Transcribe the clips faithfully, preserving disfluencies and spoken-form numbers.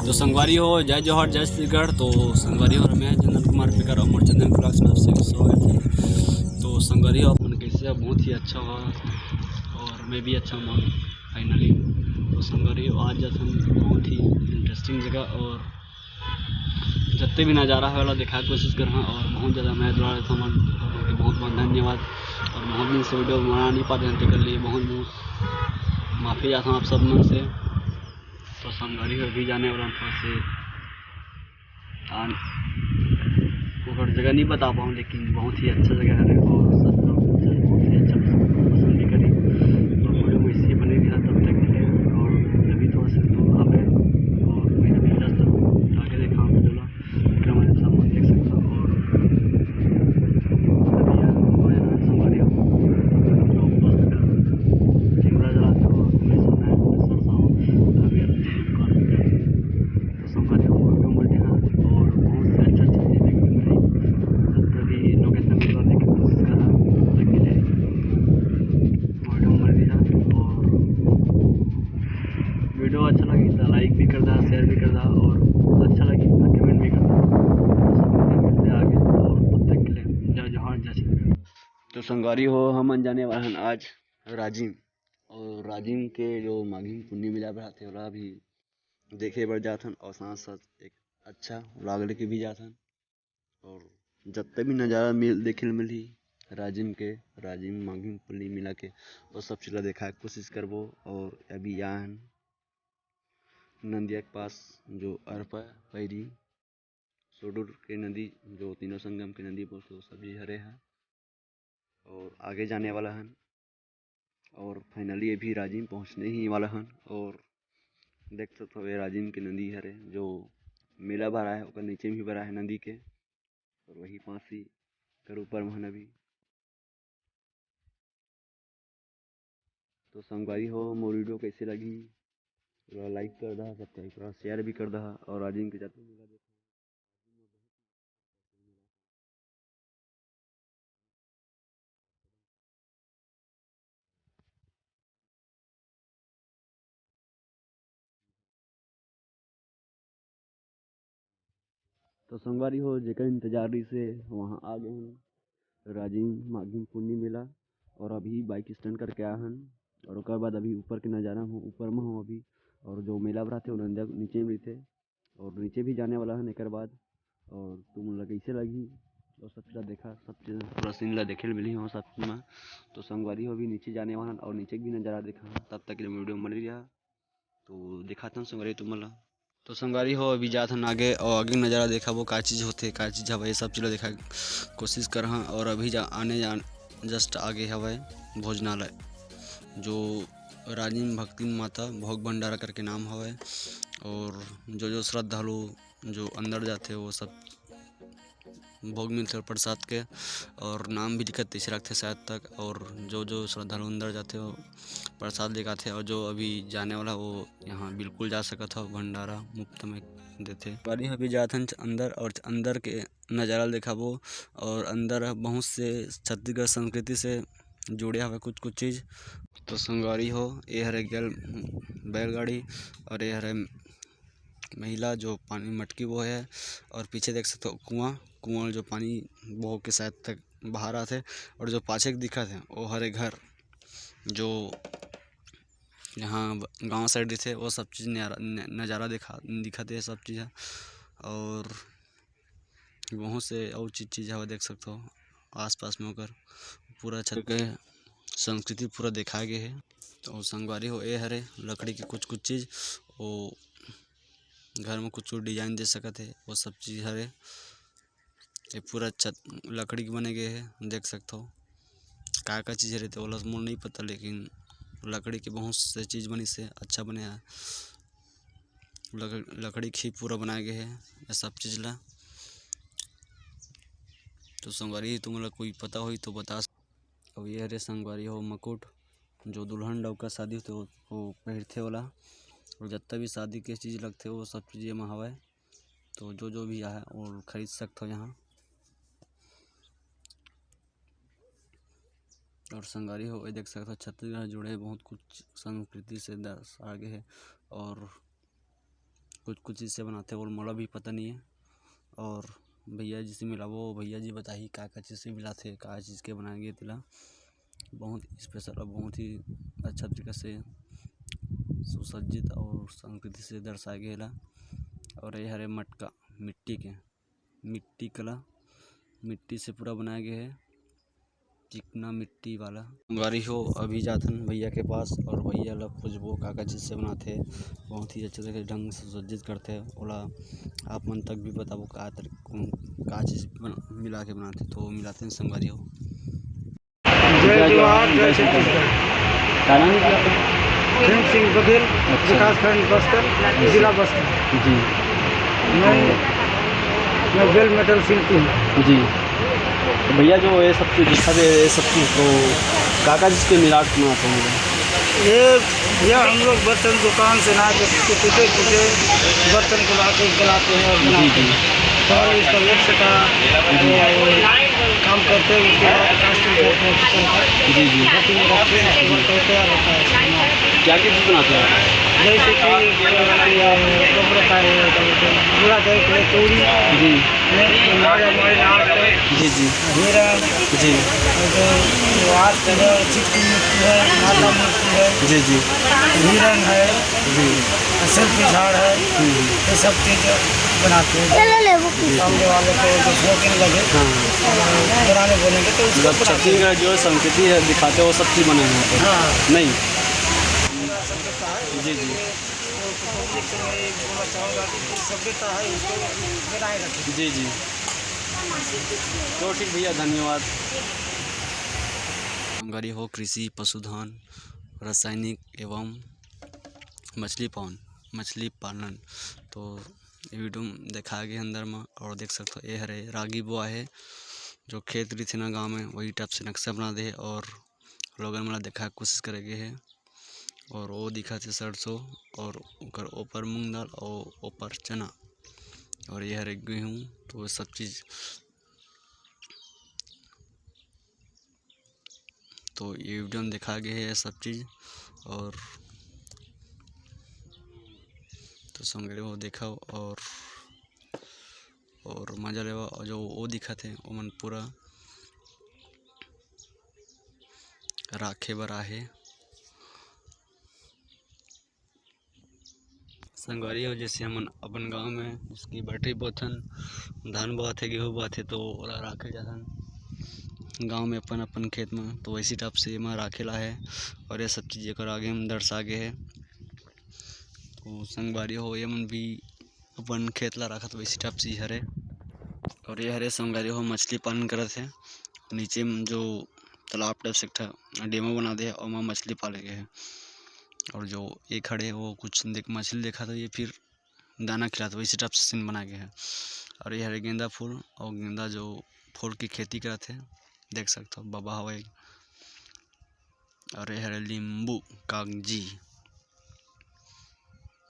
तो संगवारी हो, जय जोहार, जय छत्तीसगढ़। तो संगवारी हो, मैं चंदन कुमार पिकर और मोर चंदन vlogs में आप सभी स्वागत है। तो संगवारी हो, अपन कैसे हो? बहुत ही अच्छा हुआ और मैं भी अच्छा हूँ finally। तो संगवारी हो, आज जात हन बहुत ही interesting जगह और जत्ते भी नज़ारा है वाला देखा कोशिश कर हाँ। और बहुत ज़्यादा मैं दुआ लेता हूँ मन, बहुत बहुत धन्यवाद। और बहुत दिन से video बना नहीं पाते हैं, तो कर लिए बहुत बहुत माफ़ी चाहता हूँ आप सब मन से। तो संगवारी हो, अभी जाने वाला हूँ थोड़ा से आन ओकर जगह नहीं बता पाऊँ, लेकिन बहुत ही अच्छा जगह है और सब लोग उसे बहुत ही अच्छा पसंद भी करी। तो video में इसी बने रहा तब तक के लिए। और अभी थोड़ा से दूर आ गए और मैं अभी just आगे देखा हूँ video ला, पूरा मैंने सब कुछ देख सकता हूँ। और अभी यार, वो है ना, संगवारी हो, जो मस्त कैमरा चलाते हो, वही सब है, वही सब हो। अभी यार, तो संगवारी हो, video मिलते हैं और बहुत से अच्छा अच्छा चीज़ें भी मिल रही। तभी लोकेशन भी देख के कोशिश कर रहा हूँ, ताकि video मिल रहा। और video अच्छा लगी तो like भी कर दा, share भी कर दा, और अच्छा लगी तो comment भी कर दा। तो सब मिलते हैं आगे, और तब तक के लिए जय जोहार, जय छत्तीसगढ़। तो संगवारी हो, हमन जाने वाला हन आज राजिम, और राजिम के जो माघी पुन्नी मेला भराथे, ओला भी देखे बर जात हन, और साथ साथ एक अच्छा vlog लेके भी जात हन। और जत्ते भी नज़ारा मिल, देखे ल मिलही राजिम के, राजिम माघी पुन्नी मेला के, वो सब चीज़ ला देखाए के कोशिश करबो। और अभी आए हन नंदिया के पास, जो अरपा पैरी सोडुर के नदी, जो तीनों संगम के नदी बोलथे, वो सब चीज़ हरे है। और आगे जाने वाला हन। और finally अभी राजिम पहुँचने ही वाला हन। और देख सकत हो, ये राजिम के नदी हरे, जो मेला भरा है, ओकर नीचे में भी भरा है नदी के। और वही पास ही कर ऊपर में हन अभी। तो संगवारी हो, मोर video कैसे लगी, थोड़ा like कर दहा, subscribe कर, share भी कर दहा। और राजिम के जाते तो संगवारी हो, जेकर इंतजार रहिसे, वहाँ आ गए हन राजिम माघी पुन्नी मेला। और अभी bike stand करके आए हन, और ओकर बाद अभी ऊपर के नज़ारा हो, ऊपर में हो अभी। और जो मेला भराथे, वो नंदिया नीचे में रहिथे, और नीचे भी जाने वाला हन एकर बाद। और तुम मन ला कैसे लगही, और सब चीज़ ला देखा, सब चीज़ पूरा scene ला देखे ल मिलही हो सब चीज़ में। तो संगवारी हो, अभी नीचे जाने वाला हन और नीचे भी नज़ारा देखा, तब तक के लिए video में बने रहा। तो दिखाता हूँ संगवारी तुम ला। तो संगवारी हो, अभी जात हन आगे और आगे नज़ारा देखाबो, का चीज़ होथे, का चीज़ हवे, ये सब चीज़ ला देखा कोशिश करहा। और अभी जा आने जान just आगे हवे भोजनालय, जो राजिम भक्तिन माता भोग भंडारा करके नाम हवे। और जो जो श्रद्धालु जो अंदर जाथे, वो सब भोग मिलथे प्रसाद के, और नाम भी लिखत तैसे रखथे शायद तक। और जो जो श्रद्धालु अंदर जाथे, वो प्रसाद लेके आथे, और जो अभी जाने वाला, वो यहाँ बिल्कुल जा सकत हो, भंडारा मुफ्त में देथे। गाड़ी अभी जात हन अंदर, और अंदर के नज़ारा ल देखाबो। और अंदर बहुत से छत्तीसगढ़ संस्कृति से जुड़े हवे कुछ कुछ चीज़। तो संगवारी हो, ये हरे गल बैलगाड़ी, और ये हरे महिला जो पानी मटकी बोहे है, और पीछे देख सकते हो कुआं, कुआं जो पानी बहो के शायद तक बाहर आथे। और जो पाछे के दिखत है, वो हरे घर, जो यहाँ गांव side रहिथे, वो सब चीज़ नज़ारा, न-, नज़ारा दिखा, दिखत है सब चीज़ है। और बहुत से और चीज़, चीज़ हवे, देख सकते हो आसपास में ओकर पूरा छत के संस्कृति पूरा देखा गए है। तो संगवारी हो, ये हरे लकड़ी के कुछ कुछ चीज़, वो घर में कुछ कुछ design दे सकत है, वो सब चीज़ हरे। ये पूरा छत लकड़ी के बने गए है, देख सकते हो। का का चीज़ हरे, तो ओला मोला नहीं पता, लेकिन लकड़ी के बहुत से चीज़ बनिस हे, अच्छा बने है। लक-, लकड़ी के ही पूरा बनाए गए है ये सब चीज़ ला। तो संगवारी, तुम लोग कोई पता होई तो बता सक-, अब ये हरे संगवारी हो मुकुट, जो दुल्हन डौका शादी होथे, वो, वो पहिरथे ओला। और जत्ता भी शादी के चीज़ लगथे, वो सब चीज़ एमा हवय। तो जो, जो भी आहे, वो खरीद सकथव यहाँ। और संगवारी हो, ये देख सकथव, छत्तीसगढ़ जुड़े बहुत कुछ संस्कृति से दर्शा गे हे। और कुछ कुछ चीज से बनाथे, वो मोला भी पता नहीं है। और भैया जी से मिलाबो, भैया जी बताही का का चीज से मिलाथे, का चीज के बनाए गे तेला। बहुत स्पेशल और बहुत ही अच्छा तरीका से सुसज्जित और संस्कृति से दर्शाए गे एला। और ये हरे मटका, मिट्टी के, मिट्टी कला, मिट्टी से पूरा बनाए गे हे, चिकना मिट्टी वाला। संगवारी हो, अभी जाथन भैया के पास और भैया ला पूछबो का का चीज से बनाथे। बहुत ही अच्छे तरीके ढंग से सुसज्जित करथे, ओला आप मन तक भी बताबो का तर-, कौन, का चीज बन-, मिला के बनाथे। तो मिलाते हैं संगवारी हो। जय जोहार, जय छत्तीसगढ़। का नाम है आपका? प्रेम सिंह बघेल, अच्छा। विकासखंड बस्तर, जी। जिला बस्तर। जी। मैं, मैं बेल मेटल शिल्पी हूँ। जी। तो भैया, जो ये सब चीज दिखा दे, ये सब चीज तो का का चीज के मिलावट बनाते हैं? ये, ये हम लोग बर्तन दुकान से ना, जो टूटे फूटे बर्तन को ला के गलाते हैं और जी, बनाते जी। हैं। और इसका वेस्ट का, जी। वो काम करते हैं, उसके बाद कास्टिंग करते हैं किचन का। जी, जी। कास्टिंग करते हैं, उसके बाद तैयार होता है। क्या क्या चीज बनाते हैं? जैसे कि, अ, वो रहता है, क्या बोलते हैं, बूढ़ा जाए तो तोड़ी, जी। है, माड़ा, माड़ी नाड़ है, जी, जी। हीरा, जी। और जो, जो आज का जो चिपकी मूर्ति है, माता मूर्ति है, जी, जी। हिरण है, जी। और selfie झाड़ है, हम्म। ये सब चीज बनाते हैं। ले, ले, ले, वो पीस। सामने वाले को जो भोंकने लगे, हाँ। बनाने बोलेंगे तो उसको जब बनाते हैं। छत्तीसगढ़ जो संस्कृति है दिखाते हैं, वो सब चीज बने हैं यहाँ पे। हाँ। नहीं। जी, जी। तो पब्लिक से मैं ये बोलना चाहूँगा कि जो सभ्यता है, उसको बनाए रखें। जी, जी। तो ठीक भैया, धन्यवाद। संगवारी हो, कृषि, पशुधन, रासायनिक एवं मछली पालन, मछली पालन। तो ये वीडियो में देखा गया अंदर में, और देख सकते हो, ये हरे रागी बोआ है, जो खेत रहिथे ना गाँव में, वही टाइप से नक्शा बना दे हे, और लोगन मन ला देखा के कोशिश करे गे हे। और वो दिखत हे सरसों, और ओकर ऊपर मूंग दाल, और ऊपर चना, और ये हरे गेहूं। तो वो सब चीज, तो ये वीडियो में देखा गे हे ये सब चीज। और तो संगवारी हो, देखा और, और मजा लेवा। और जो वो दिखत हे, ओमन पूरा राखे बर आहे। संगवारी हो, जैसे हमन अपन गांव में, जैसे कि बटरी बोथन, धान बोआथे, गेहूं बोआथे, तो ओला राखे जाथन गांव में अपन अपन खेत में, तो वैसी टाइप से एमा राखे ला हे। और ये सब चीज एकर आगे में दर्शा गे हे। तो संगवारी हो, ये मन भी अपन खेत ला रखत वैसी टाइप से हरे। और ये हरे संगवारी हो, मछली पालन करत हे। नीचे में जो तालाब टाइप से एक ठा डेमा बना दे हे, ओमा मछली पाले गे हे। और जो ये खड़े हे, वो कुछ देख, मछली देखत हे, ये फिर दाना खिलात हे, वैसे टाइप से सीन बना गे हे। और ये हरे गेंदा फूल, और गेंदा जो फूल की खेती करत हे, देख सकत हो, बाबा हवय। और ये हरे नींबू कागजी,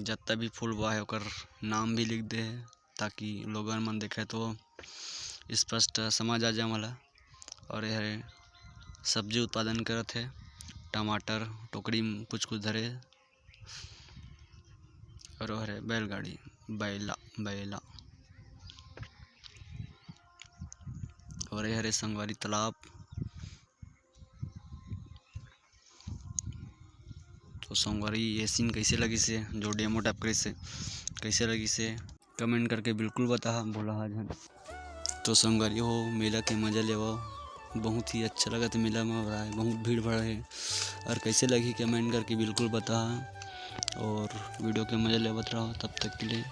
जत्ता भी फूल बोआ हे, ओकर नाम भी लिख दे हे, ताकि लोगन मन देखे तो स्पष्ट समझ आ जाए वाला। और ये हरे सब्जी उत्पादन करत हे, टमाटर टोकरी में कुछ कुछ धरे हे। और वो हरे बैलगाड़ी, बैला, बैला। और ये हरे संगवारी तालाब। तो संगवारी, ये सीन कैसे लगिस हे, जो डेमो टाइप करिस हे, कैसे लगिस हे, कमेंट करके बिल्कुल बताहा, भूलाहा झन। तो संगवारी हो, मेला के मजा लेवा, बहुत ही अच्छा लगत हे मेला में, और आए बहुत भीड़ भाड़ हे। और कैसे लगी, कमेंट करके बिल्कुल बताहा, और वीडियो के मजा लेवत रहो। तब तक के लिए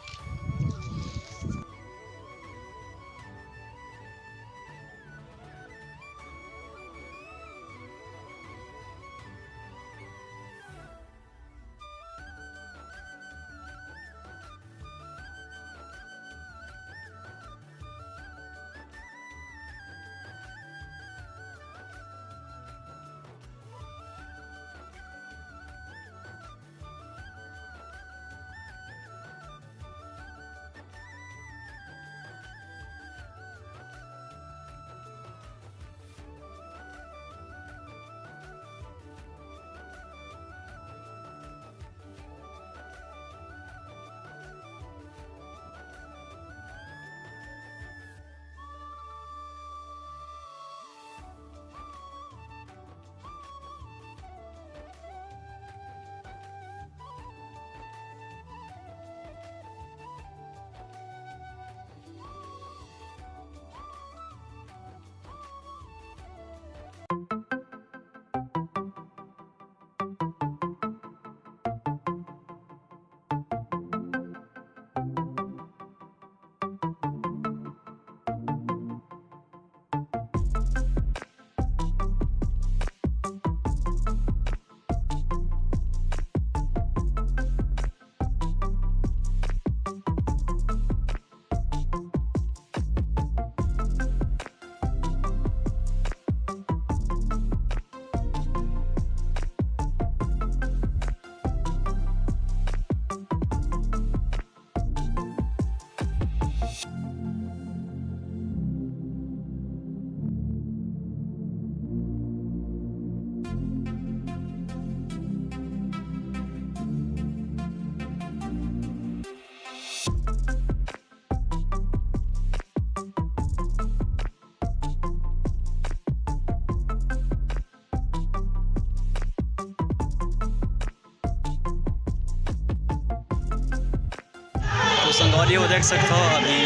संगवारी हो देख सकते हो अभी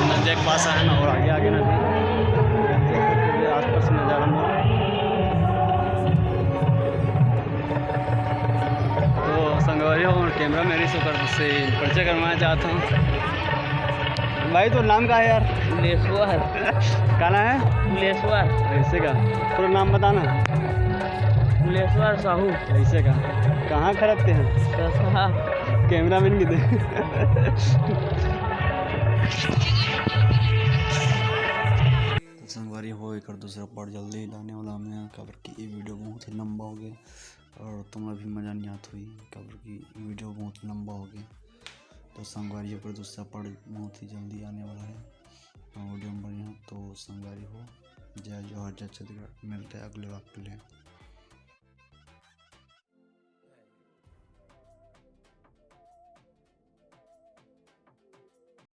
नंदिया के पास आए ना और आगे आगे ना भी आसपास नजारा मोर। तो संगवारी हो कैमरा मैन से परिचय करवाना चाहता हूँ। भाई तो नाम का है यार? फुलेश्वर। का नाम है? फुलेश्वर। ऐसे का? पूरा नाम बताना। फुलेश्वर साहू। ऐसे का? कहाँ खरीदते हैं? ससहा। कैमरा मैन के दे। तो संगवारी हो एक दूसरा पार्ट जल्दी ही लाने वाला हमने, काबर कि ये वीडियो बहुत ही लंबा हो गया और तुम्हारा भी मजा नहीं आता हुई, काबर कि वीडियो बहुत लंबा हो गया। तो संगवारी हो एक दूसरा पार्ट बहुत ही जल्दी आने वाला है। और वीडियो में बढ़िया तो संगवारी हो, जय जोहार, जय छत्तीसगढ़, मिलते हैं अगले वक्त के लिए।